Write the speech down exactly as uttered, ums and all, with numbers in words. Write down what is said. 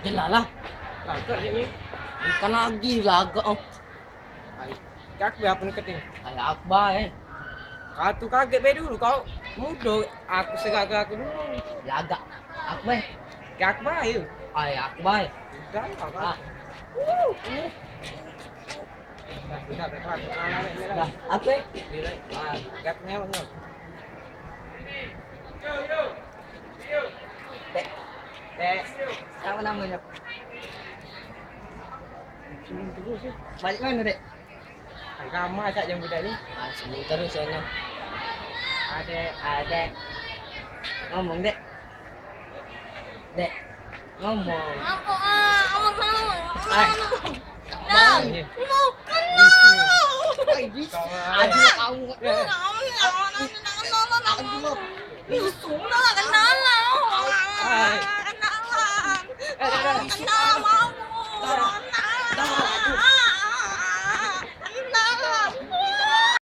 Jelas lah. Lagak je ni. Bukan lagi lagak, oh. Ai, kak be apo nak kate? Ai, Akbar, eh. Kau tu kaget be dulu, kau mudo, aku segaga aku dulu. Lagak. Akbar. Kak be, ayo. Ai, Akbar. Udah, kau. Ah. Dah, dah, dah, dah, dah. Dah, ape? Ah, gat newak, newak. Dek. Dek. Siapa namanya? Balik mana, Dek? Agama cak jam budak ni. Ah, sini terus sana. Adek, adek. Ngomong, Dek. Dek, ngomong. Apa, ah? Apa, apa? Ai. Nah, mau kenal. Ai, bisa. Aduh, kamu. Kenal, kenal, kenal, kenal. Ai. Kenalan. Eh, dah, dah. Kenal.